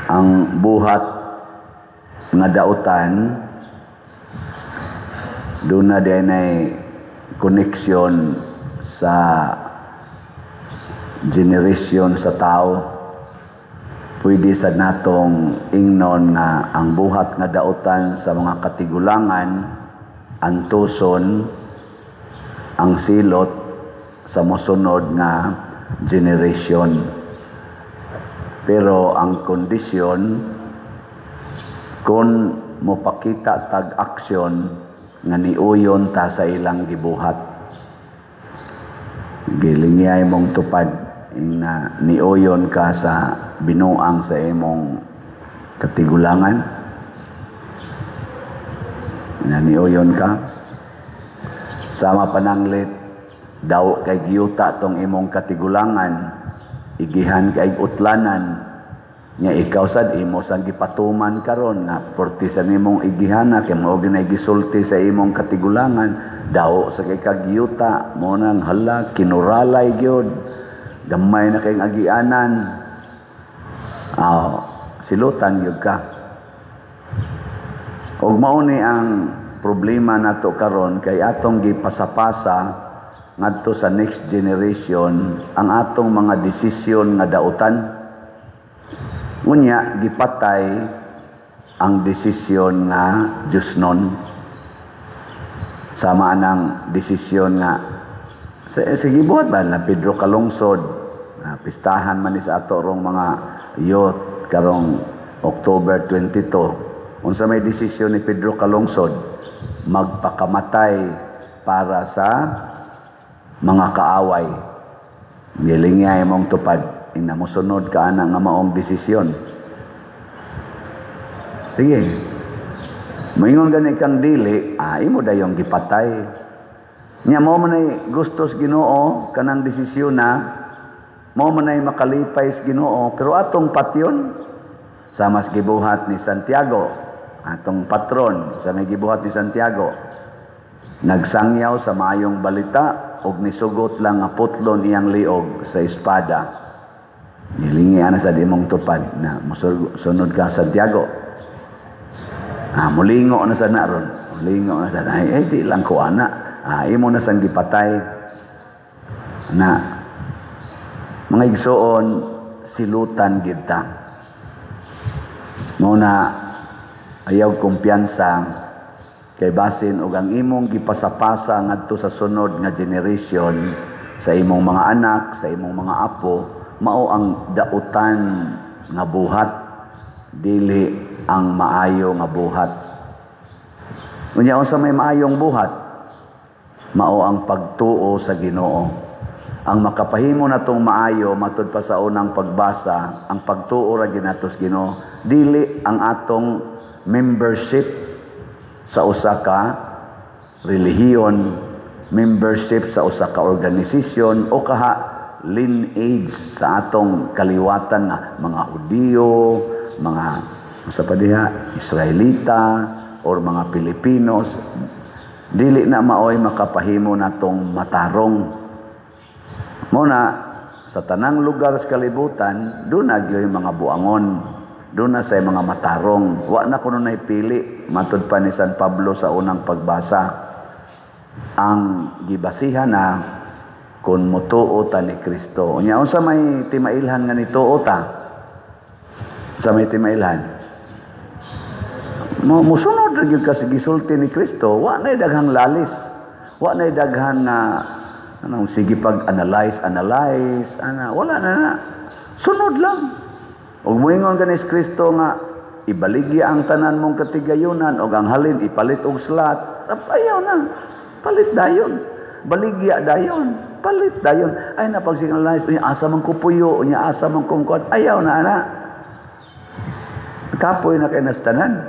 Ang buhat nga dautan duna dinay connection sa generation sa tao. Pwede sa natong ingnon nga ang buhat nga dautan sa mga katigulangan antuson ang silot sa mosunod nga generation. Pero ang kondisyon, kung mopakita tag aksyon nga niuyon ta sa ilang gibuhat. Gilingiyay mong tupad na niuyon ka sa binuang sa imong katigulangan. Na niuyon ka. Sama pananglit, daw kay giyuta tong imong katigulangan, igihan kay utlanan, nya ikaw sad imo sang gipatuman karon nga porti sa nimong igihana kay mao ginay gisulti sa imong katigulangan, daw sa kay kagiyuta mo nang hala kinuralay gyud, gamay na kay agianan. Aw, silutan gyud ka. Og mao ni ang problema nato karon, kay atong gipasapasa ngadto sa next generation ang atong mga desisyon nga dautan. Unya gipatay ang desisyon nga Diyosnon. Sama anang desisyon nga sa gibuhat ba na Pedro Calungsod na pistahan man ni sa ato rong mga youth karong October 22. Unsa may desisyon ni Pedro Calungsod? Magpakamatay para sa mga kaaway. Gilingay mong tupad ina mosunod ka ana nga maong desisyon. Sige. Moingon gani kang dili, imo dayong gipatay. Nya mao man ay gustos Ginoo kanang desisyon na mao man ay makalipay sa Ginoo, pero atong patyon sama sa gibuhat ni Santiago, atong patron. Sa may gibuhat ni Santiago, nagsangyaw sa maayong balita og nisugot lang nga putlon iyang liog sa espada. Nilingi ana sa imong tupad na musunod ka Santiago. Mulingo na sa naron. Mulingo na sa ay, ay di lang ko ana. Imo na sang gipatay. Na mga igsoon, silutan gid ta. Mo na ayaw kumpiyansa kay basin og ang imong gipasapasa ngadto sa sunod nga generation, sa imong mga anak, sa imong mga apo, mao ang dautan nga buhat, dili ang maayo nga buhat. Unya unsa may maayong buhat? Mao ang pagtuo sa Ginoo. Ang makapahimo natong maayo matud pa sa unang pagbasa, ang pagtuo ra ginatos Ginoo, dili ang atong membership sa usa ka relihiyon, membership sa usa ka organisasyon o kaha lineage sa atong kaliwatan nga mga Hudiyo, mga usa pa diha, Israelita or mga Pilipinos. Dili na maoy makapahimo natong matarong. Mo na sa tanang lugar sa kalibutan, doon na gyud mga buangon, doon na sa mga matarong. Wa na kuno nay pili matud pa ni San Pablo sa unang pagbasa. Ang gibasihan na kung mutuo ta ni Kristo. Unya unsa may timailhan nga nituo ta? Sa may timailhan? Mo musunod ra gyud ka sa gisulti ni Kristo, wa nay daghang lalis. Wa nay daghan nga anong sige pag analyze analyze ana, wala na na. Sunod lang. Ug moingon gani si Kristo nga ibaligya ang tanan mong katigayunan og ang halin ipalit og slot, ayaw na. Palit dayon. Baligya dayon. Palit dayon. Ay na pag signalize, unya asa man ko puyo, unya asa man kong kuan. Ayaw na ana. Kapoy na kay nas tanan.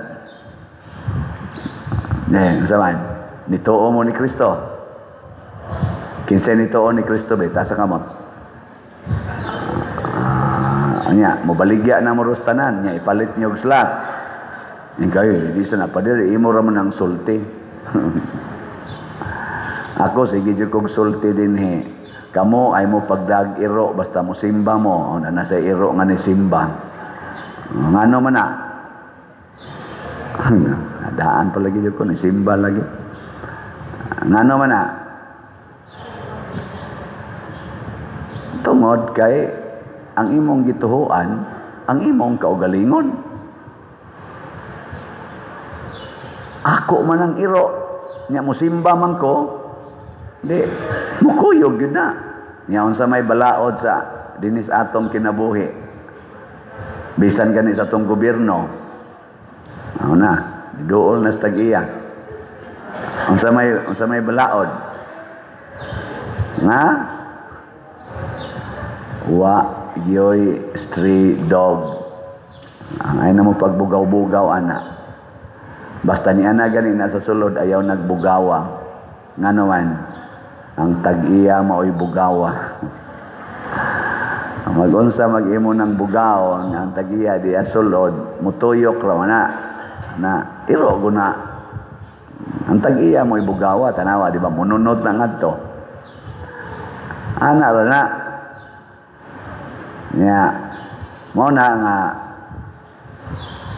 Ne, unsa man? Nituo mo ni Kristo. Kinsa nituo ni Kristo be, taas ang kamot. Anya, mobaligya na mo tanan, nya ipalit niyo og slot. Ing kayo, hindi sa na padiri, imo ra man ang sulti. Ako sige jud kog sulti dinhi. Kamo ay mo pagdag iro basta mo simba mo, o na nasa iro nga ni simba. Ngano man na? Daan pa lagi ko, nisimba lagi. Ngano man na? Tungod kay ang imong gituhuan, ang imong kaugalingon. Ako man ang iro, nya musimba man ko, di, mukuyog yun na. Nya unsa may balaod sa dinis atong kinabuhi. Bisan gani sa atong gobyerno. Ano na, duol na sa tag-iya. Unsa may balaod? Nga? Wa gyoy stray dog. Ang ay na mo pagbugaw-bugaw ana. Basta ni ana gani nasa sulod ayaw nagbugawa. Ngano man, ang tag-iya maoy bugawa. Magunsa mag-imo ng bugaw, ang tag-iya di sulod, mutuyok ra na. Na iro guna. Ang tag-iya mo'y bugawa, tanawa di ba mununod na ngadto. Ana ra na. Nya mao na nga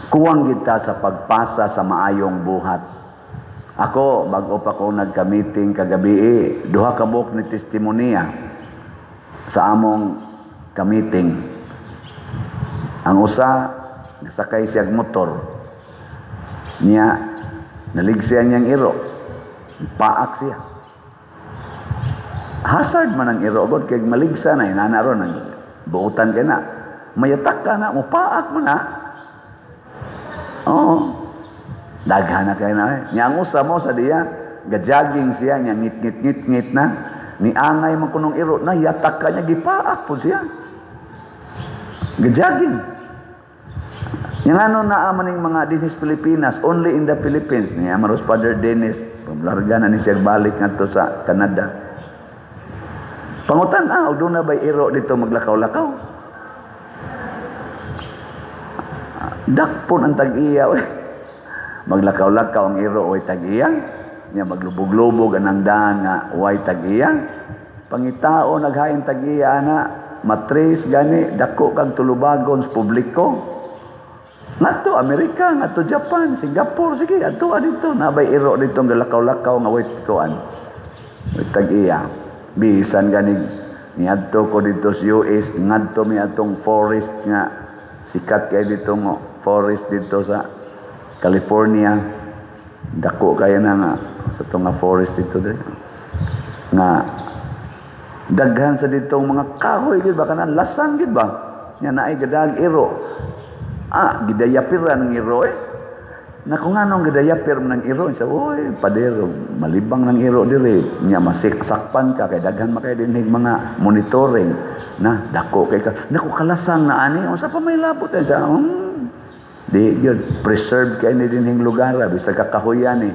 kuwang kita sa pagpasa sa maayong buhat. Ako, bago pa ko nagka-meeting kagabi, eh, duha ka buok ni testimonya sa among ka-meeting. Ang usa, nasakay siyag motor. Niya, naligsiyan niyang iro. Paak siya. Hazard man ang iro, god, kay maligsa na, inana ron, ang buutan ka na. Mayatak ka na, mupaak mo na. Oo. Daghan na kayo na. Eh. Nya ang usa mo sa diya, gajogging siya, nya ngit ngit ngit ngit na. Niangay man kunong iro na yatak ka niya, gipaak po siya. Gajogging. Nya ngano naa man ning mga dinis Pilipinas, only in the Philippines. Niya maros Father Dennis, pamlarga na ni siya balik ngadto sa Canada. Pangutan ah, og doon na ba'y iro dito maglakaw-lakaw? Dakpon ang tag-iya. Oy. Maglakaw-lakaw ang iro oy tag-iya. Nya maglubog-lubog anang daan nga way tag-iya. Pangitao naghain tag-iya ana, matres gani dako kag tulubagon sa publiko. Ngadto Amerika, ngadto Japan, Singapore, sige adto dito nabay iro dito ang galakaw-lakaw nga way kuan. Way tag-iya. Bisan gani niadto ko dito sa US, ngadto mi atong forest nga sikat kay dito ngo forest dito sa California. Dako kaya na nga sa itong nga forest dito diri. Nga daghan sa ditong mga kahoy gid ba kanan lasang gid ba nya naay gadag iro. Ah, gidayapiran ng iro eh. Naku nganong gidayapir man ng iro sa oy padero malibang ng iro diri nya masiksakpan ka kay daghan makay dinhig mga monitoring na dako kay ka. Naku kalasang na ani unsa pa may labot eh sa di gyud preserve kay ni dinhing lugar bisag kakahuyan eh.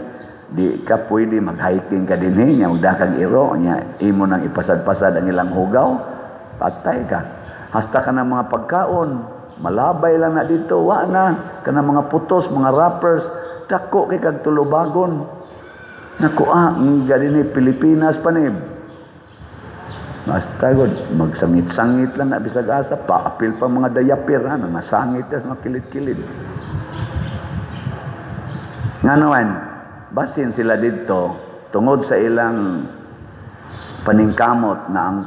Di ka pwede mag-hiking ka dinhi nya magdakag iro nya imo nang ipasad-pasad ang ilang hugaw, patay ka. Hasta ka ng mga pagkaon, malabay lang na dito, wa na kana mga putos, mga wrappers, dako kay kag tulubagon. Naku ah, ngiga dinhi Pilipinas pa ni. Basta god, magsangit-sangit lang na bisag asa, paapil pa mga dayapir ha, mga sangit tas mga kilid-kilid. Ngano man, basin sila dito tungod sa ilang paningkamot na ang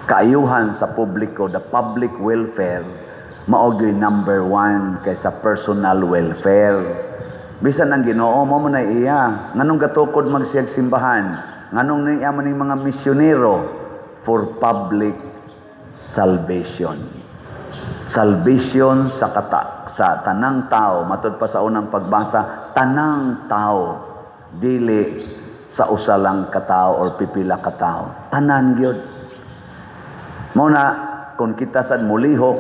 kaayuhan sa publiko, the public welfare, mao gyud number one kaysa personal welfare. Bisan ang Ginoo mo man ay iya, nganong gatukod magsiyag simbahan, nganong niya man ning mga misyonero for public salvation. Salvation sa kata, sa tanang tao, matud pa sa unang pagbasa, tanang tao, dili sa usa lang ka tao or pipila ka tao. Tanan gyud. Mao na kung kita sad mulihok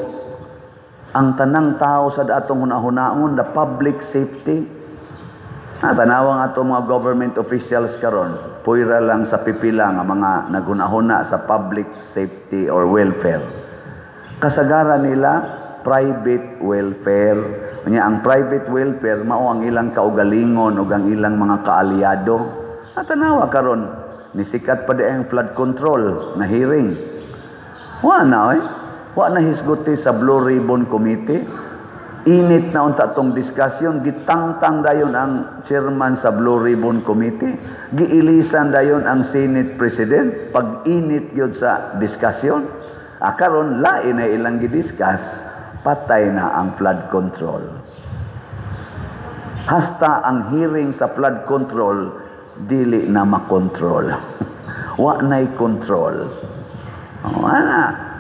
ang tanang tao sa atong hunahunahon, the public safety. Na tanawang ato mga government officials karon, puwera lang sa pipila nga mga naghunahuna sa public safety or welfare. Kasagaran nila private welfare. Nya ang private welfare mao ang ilang kaugalingon ug ang ilang mga kaalyado. At tanawa karon ni sikat pa di ang flood control na hearing. Wa na eh. Wa na hisguti sa Blue Ribbon Committee. Init na unta tong discussion, gitangtang dayon ang chairman sa Blue Ribbon Committee, giilisan dayon ang Senate President pag init gyud sa discussion. Ah, karon lain na ilang gidiscuss, patay na ang flood control. Hasta ang hearing sa flood control dili na makontrol. Wa na'y control. Oh, ana.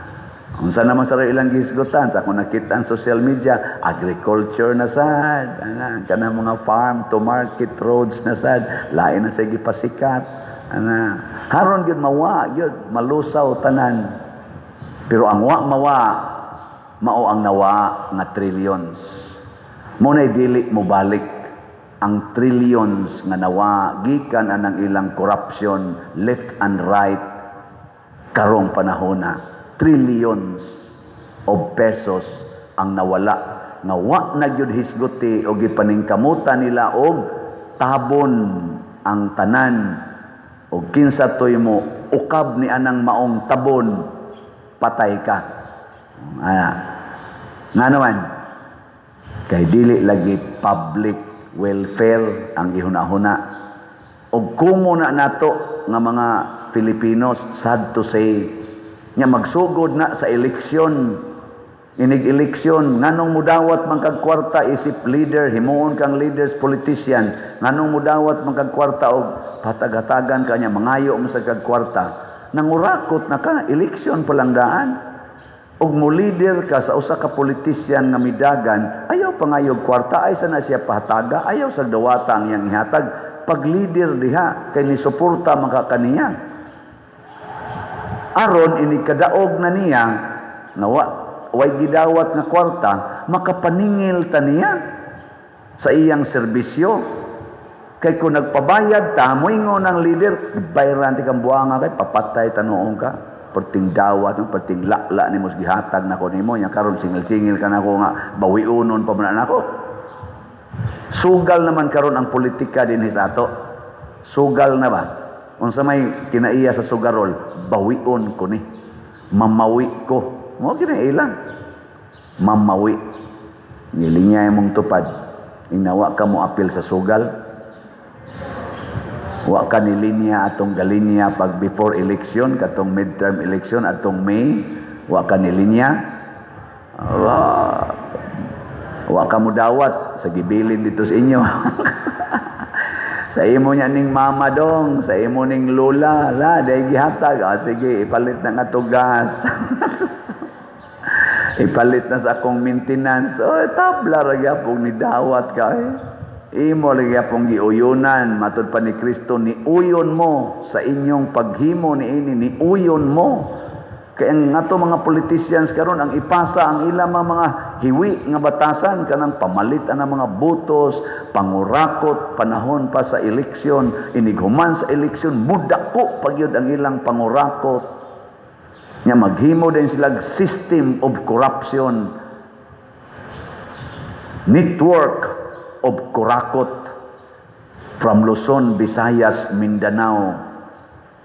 Unsa naman sa ilang gihisgutan sa akong nakita ang social media, agriculture na sad, ana, kanang mga farm to market roads na sad, lain na sa gipasikat, ana. Haron gyud mawa gyud, malusaw tanan. Pero ang wa mawa, mao ang nawa nga trillions. Mo na dili mo balik ang trillions nga nawa gikan anang ilang corruption left and right karong panahona. Trillions of pesos ang nawala nga wa na gyud hisguti o gipaningkamutan nila og tabon ang tanan, og kinsa toy mo ukab ni anang maong tabon, patay ka. Ana nga naman kay dili lagi public welfare ang gihuna-huna og kumo na nato nga mga Filipinos. Sad to say nya, magsugod na sa eleksyon, inig eleksyon, nganong mudawat man kag kwarta isip leader, himuon kang leaders, politician, nganong mudawat man kag kwarta og patag-hatagan ka niya, mangayo mo sa kag kwarta, nangurakot na ka, eleksyon pa lang daan. Og mo leader ka sa usa ka politician nga midagan, ayaw pangayog kwarta, ay sana siya pahataga, ayaw sa dawata ang iyang ihatag pag leader diha kay ni suporta man ka kaniya. Aron ini kadaog na niya nga wa way gidawat nga kwarta, makapaningil ta niya sa iyang serbisyo. Kay kung nagpabayad ta, moingon ang leader, "Bayran ti kang buanga kay papatay tanuong ka. Perting dawat, perting lakla ni mos gihatag nako nimo nya karon singil-singil ka nako nga bawiunon pa man nako." Sugal naman karon ang politika dinhi sa ato. Sugal na ba? Unsa may kinaiya sa sugarol? Bawion ko ni. Mamawi ko. Mo kinailang. Mamawi. Nilinya imong tupad. Inawa ka mo apil sa sugal. Wa ka ni linya atong galinya pag before election, katong midterm election atong May, wa ka ni linya. Wa ka mo dawat sa gibilin dito sa inyo. Sa imo niya ning mama dong, sa imo ning lola, la day gihatag. Ah, sige, ipalit na nga to gas. Ipalit na sa akong maintenance. Oh, tabla ra gyapon ni dawat ka eh. Imo ra gyapon giuyunan, matud pa ni Kristo, ni uyon mo sa inyong paghimo niini, ni uyon mo. Kaya ang ato mga politicians karon ang ipasa ang ilang mga hiwi nga batasan, kanang pamalit ang mga butos, pangurakot panahon pa sa eleksyon, inighuman sa eleksyon mudako pagyud ang ilang pangurakot. Nya maghimo din sila system of corruption, network of kurakot from Luzon, Visayas, Mindanao.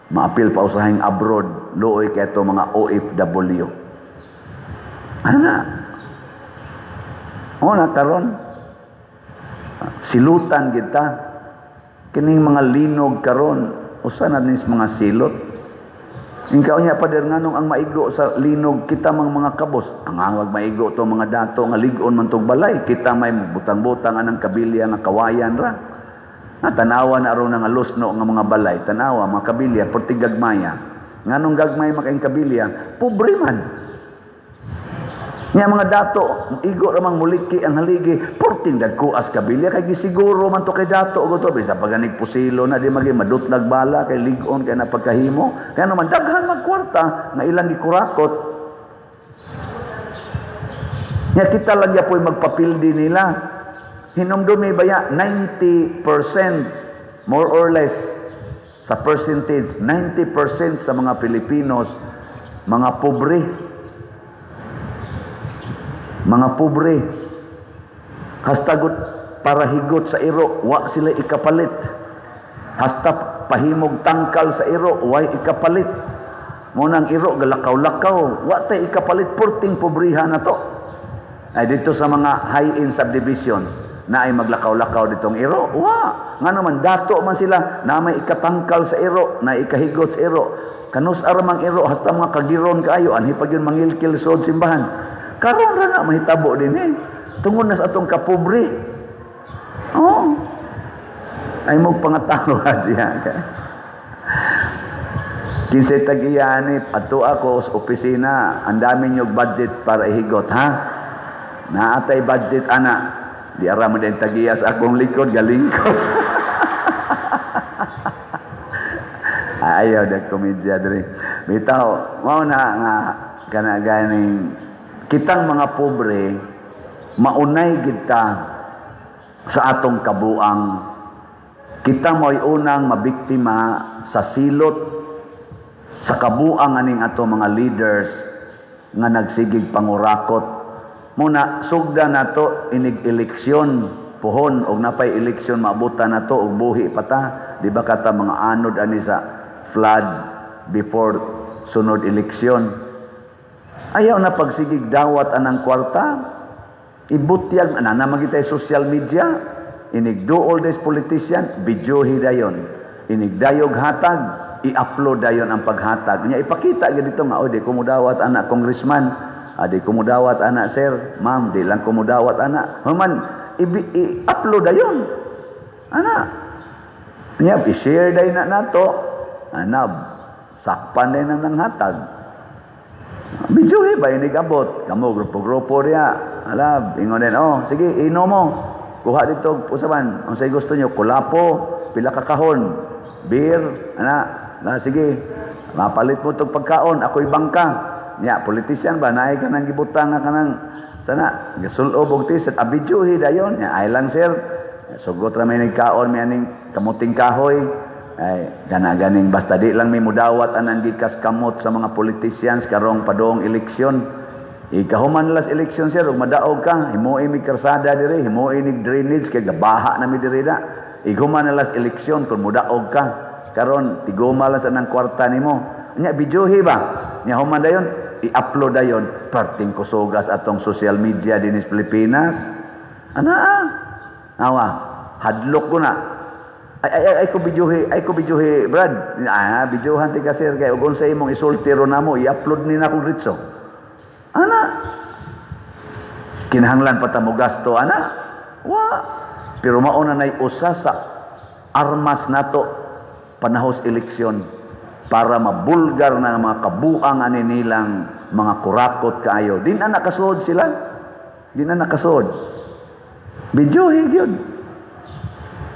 Maapil pa usahing abroad, luoy kay ato mga OFW. Ano na? O na karon silutan kita kining mga linog karon, usa na nis mga silot. Ikaw niya, pader, nganong ang maigo sa linog kita mang mga kabos? Ang angag maigo to mga dato nga lig-on man tong balay. Kita may butang-butang anang kabilya nga kawayan ra. Na tanawa na aron nga lusno nga mga balay, tanawa mga kabilya perti gagmaya. Nganong gagmay makaing kabilya? Pobre man. Nya mga dato, igo ramang muliki ang haligi, porting dagkuas kabilya kay gisiguro man to kay dato og to bisa paganig pusilo na di magi madutlag bala kay lig-on kay na pagkahimo. Kaya naman daghan magkwarta nga ilang gikurakot. Nya kita lang yapoy magpapildi nila. Hinumdumi baya 90% more or less sa percentage, 90% sa mga Filipinos mga pobre. Mga pobre. Hastagot para higot sa iro, wa sila ikapalit. Hasta pahimog tangkal sa iro, way ikapalit. Mo nang iro galakaw-lakaw, wa tay ikapalit, purting pobriha na to. Ay dito sa mga high-end subdivisions na ay maglakaw-lakaw ditong iro. Wa, nga naman dato man sila na may ikatangkal sa iro, na ikahigot sa iro. Kanus aramang iro hasta mga kagiron kaayo anhi pag yun mangilkil sod simbahan. Karon ra na mahitabo din eh. Tungod na sa atong kapobre. Oh. Ay mo pangatawa diya. Kinsay tag-iya ni adto ako sa opisina, ang dami niyog budget para ihigot, ha? Naatay budget ana. Di ara mo din tag-iya sa akong likod, galingkod. Ayaw da komedya diri. Bitaw, mao na nga kana ganing kitang mga pobre maunay kita sa atong kabuang. Kita mo'y unang mabiktima sa silot sa kabuang aning ato mga leaders nga nagsigig pangurakot. Muna sugda nato inig eleksyon pohon og napay eleksyon maabutan nato og buhi pa ta, di ba kata mga anod ani sa flood before sunod eleksyon. Ayaw na pagsigig dawat anang kwarta, ibutyag ana na magitay social media, inig do all this politician videohi dayon, inig dayog hatag, i-upload dayon ang paghatag nya, ipakita gyud dito nga, "Oh, di ko mudawat ana, congressman, ah, di ko mudawat ana, sir, ma'am, di lang ko mudawat ana." Human i-upload dayon ana nya, i-share dayon na nato ana, sakpan dayon ang nanghatag. Videohi ba inig abot kamo grupo-grupo diya, ala ingon din, "Oh, sige, ino mo kuha dito usaban unsay gusto nyo, kulapo, pila ka kahon beer ana na, sige, mapalit mo tog pagkaon, ako'y bangka." Nya politician ba naay ka nang gibutang nga kanang sana gasulob og t-shirt, abidyohi dayon nya, "Ay lang, sir, sugot ra may nagkaon mi aning kamuting kahoy." Ay kana ganing basta di lang may mudawat anang gikas kamot sa mga politicians karong padong eleksyon. Ikahuman las eleksyon, sir, ug madaog ka, himuin mi karsada diri, himuin mig drainage kay gabaha na mi diri da. Ighuman na las eleksyon kung mudaog ka. Karon tiguma lang sa nang kwarta nimo. Nya videohi ba? Nya human dayon, i-upload dayon perting kusugas atong social media dinhi sa Pilipinas. Ana ah. Awa, hadlok ko na. Ay ay ay, ay ko videohi, ay ko videohi, Brad. Ah, videohan ti ka, sir, kay ug unsa imong isulti ro namo, i-upload ni na kong ritso. Ana. Kinahanglan pa ta mo gasto ana. Wa. Pero mao na nay usa sa armas nato panahos eleksyon para mabulgar na ang mga kabuang ani nilang mga kurakot kaayo. Di na nakasuod sila. Di na nakasuod. Videohi gyud.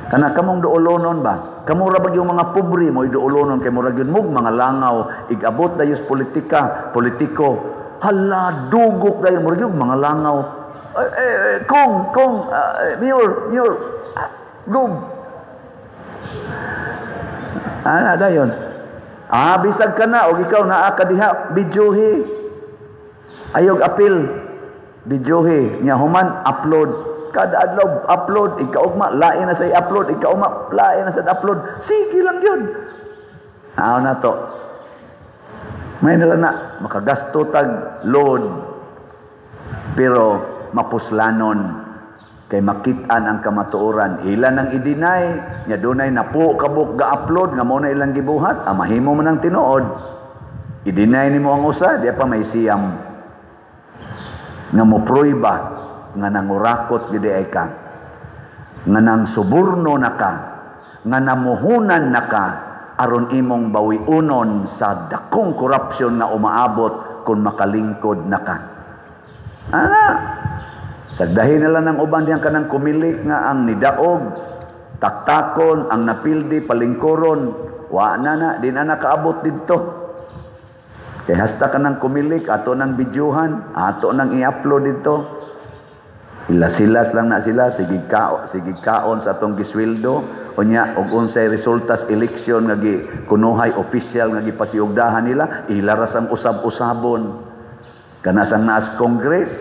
Kana kamong duolonon ba? Kamo ra ba yung mga pobre mo duolonon kay murag yun mug mga langaw igabot dayos politika, politiko. Hala, dugok dayon murag yung mga langaw. Eh, eh, kong kong mayor, mayor, ah, gub. Ana dayon. Ah, bisag ka na og ikaw naa ka diha, videohi. Ayog apil. Videohi nya human upload. Kada adlaw upload, ikaugma lain na sa i-upload, ikaugma lain na sa upload. Sige lang yun. Ah, na to. May nila na makagasto tag load pero mapuslanon kay makit-an ang kamatuoran. Ila nang i-deny nya dunay napo kabuk ga-upload nga mao na ilang gibuhat, ah, mahimo man ang tinuod. I-deny nimo ang usa, di pa may siyam nga mo prueba nga nangurakot gid ay ka, nga nang suborno na ka, nga namuhunan na ka aron imong bawiunon sa dakong korupsyon nga umaabot kung makalingkod na ka. Ana, sagdahin na lang ng uban diyan kanang kumilik nga ang nidaog taktakon, ang napildi palingkuron. Wa na na, di na nakaabot didto. Kay hasta ka ng kumilik, ato nang bidyuhan, ato nang i-upload dito. Hilas-hilas lang na sila, sige kaon sa atong gisweldo. Unya, og unsay resultas eleksyon nga gi kunuhay official nga gipasiugdahan nila, ila ra sang usab-usabon. Kana sang naas Congress,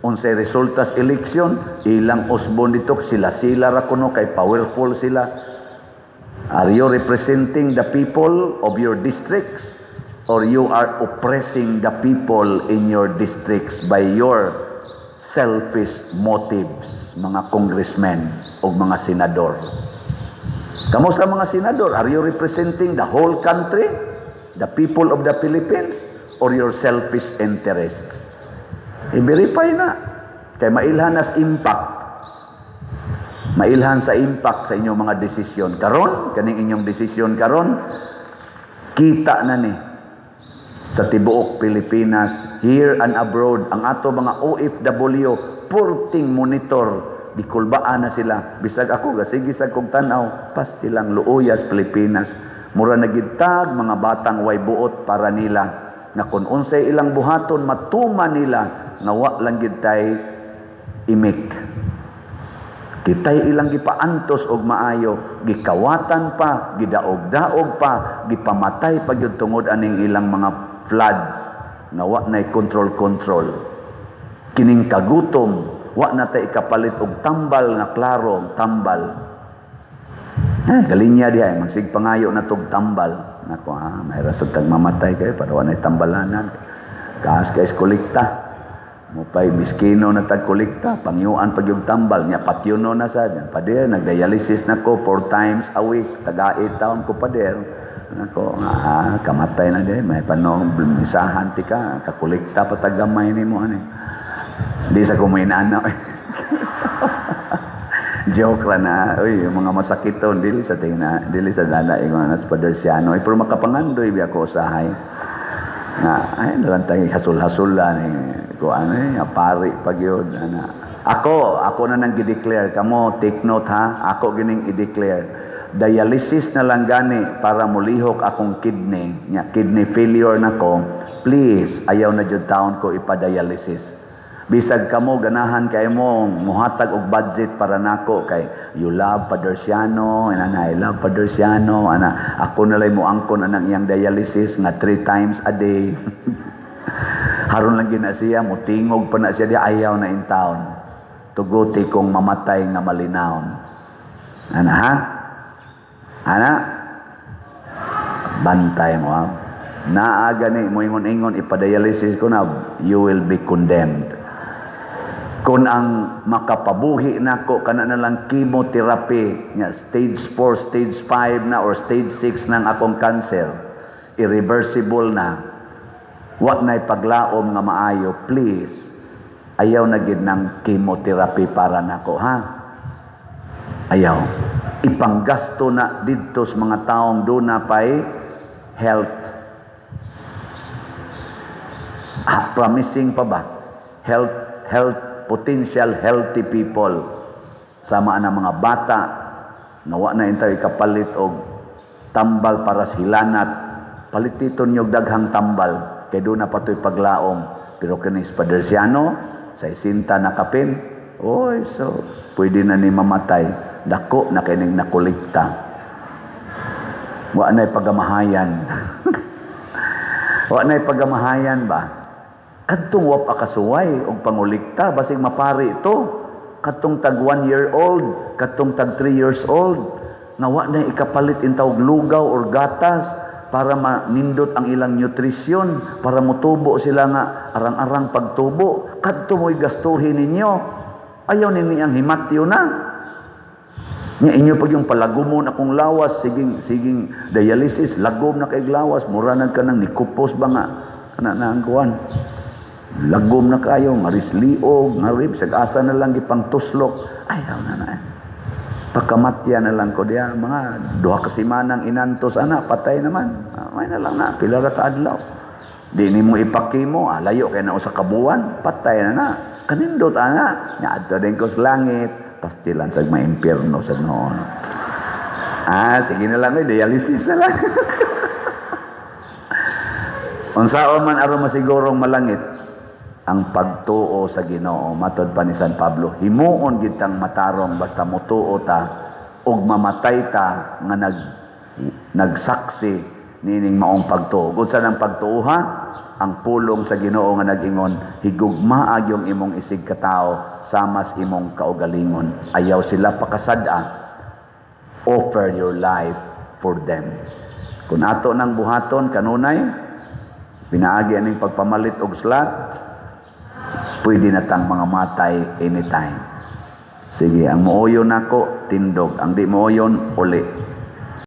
unsay resultas eleksyon, ilang usbon dito, sila-sila ra kuno kay powerful sila. Are you representing the people of your districts? Or you are oppressing the people in your districts by your selfish motives, mga congressmen o mga senador? Kamusta, mga senador? Are you representing the whole country? The people of the Philippines? Or your selfish interests? I-verify na. Kay mailhan as impact. Mailhan sa impact sa inyong mga desisyon. Karon, kaning inyong desisyon karon, kita na ni sa tibuok Pilipinas, here and abroad, ang ato mga OFW, purting monitor, gikulbaan na sila. Bisag ako, gasige sa kong tanaw, pastilang luuyas Pilipinas. Mura na gyud tag mga batang way buot para nila. Nga kung unsay ilang buhaton, matuman nila, nga wa lang gyud tay imik. Kitay ilang gipaantos og maayo, gikawatan pa, gidaog-daog pa, gipamatay pa gyud tungod aning ilang mga flood nga wa nay control-control. Kining kagutom, wa na tay ikapalit og tambal nga klaro ang tambal. Eh, galinya diha, magsigpangayo na tog tambal. Nako ha, may rasod tag mamatay kayo para wa nay tambalanan. Kaas kay kolekta. Mupay miskino na tag kolekta, pangyuan pag yung tambal niya, patyuno na sad. Pader, nagdialysis na ko four times a week, taga 8 taon ko, pader. Nako, ah, kamatay na din, may panong misahan ti ka, kakolekta pa tag gamay nimo ani. Di sa kumainana. Joke ra na. Uy, yung mga masakiton, dili sa tingna, dili sa dala ingon na sa Pader Siano. Ay, pero makapangandoy biya ko usahay. Nga, ay, nalang tayo hasul-hasula ni ko ano eh, pari pag yun. Ana. Ako na nang gi-declare. Kamo, take note ha. Ako gining i-declare. Dialysis na lang gani para mulihok akong kidney. Nya, kidney failure na ko. Please, ayaw na jud taon ko ipa-dialysis. Bisag kamo ganahan kay mo muhatag og budget para nako kay you love Pader Siano, and I love Pader Siano, ana ako na lay mo angkon anang iyang dialysis nga three times a day. Haron lang gina siya, mutingog pa na siya di ayaw na in town. Tuguti kong mamatay nga malinawon. Ana ha? Ana? Bantay mo ha? Naa gani mo ingon-ingon ipadialysis ko na, you will be condemned. Kung ang makapabuhi nako kana na lang chemotherapy nya stage 4, stage 5 na or stage 6 ng akong cancer, irreversible na, wa na'y paglaom nga maayo, please, ayaw na gid ng chemotherapy para nako ha. Ayaw. Ipanggasto na didto sa mga taong duna pay health. Ah, promising pa ba? Health, potential healthy people. Sama na mga bata, nga wa na intaw ikapalit og tambal para sa hilanat. Palititon nyo daghang tambal, kay doon na patoy paglaom. Pero kini si Pader Siano, sa isinta na kapin, oy, so, pwede na ni mamatay. Dako na kining nakolekta. Wa na'y pagamahayan. Wa na'y pagamahayan ba? Kadtong wa pa kasuway og pangulikta, basig mapari ito. Kadtong tag 1 year old, kadtong tag 3 years old, nga wa na ikapalit intawg lugaw or gatas para manindot ang ilang nutrition, para mutubo sila nga arang-arang pagtubo. Kadto mo'y gastuhin ninyo. Ayaw ninyo ang himatyo na. Nya inyo pag yung palagumon akong lawas, siging siging dialysis, lagom na kay lawas, mura na ka nang nikupos ba nga kana na ang kuan. Lagom na kayo, ngaris liog, ngarib, sag asa na lang gipang tuslok. Ayaw na na. Pakamatya na lang ko diya, mga 2 ka semanang inantos ana, patay naman. Ah, may na lang na, pila ra ka adlaw. Di nimo ipakimo, ah, layo kay na usa ka buwan, patay na na. Kanindot ana, nya adto din ko sa langit, pastilan sa maimpierno sa noon. Ah, sige na lang, eh, dialysis na lang. Unsaon man aron masigurong malangit ang pagtuo sa Ginoo, matod pa ni San Pablo, himuon gid tang matarong basta motuo ta ug mamatay ta nga nagsaksi niining maong pagtuo. Unsa nang pagtuo ha? Ang pulong sa Ginoo nga nag-ingon, higugmaa yung imong isig katawo samas imong kaugalingon. Ayaw sila pakasad-a, offer your life for them. Kung ato nang buhaton kanunay, Pinaagi aning pagpamalit og slot, pwede na tang mga matay anytime. Sige, ang mooyon nako, tindog. Ang di mooyon, uli.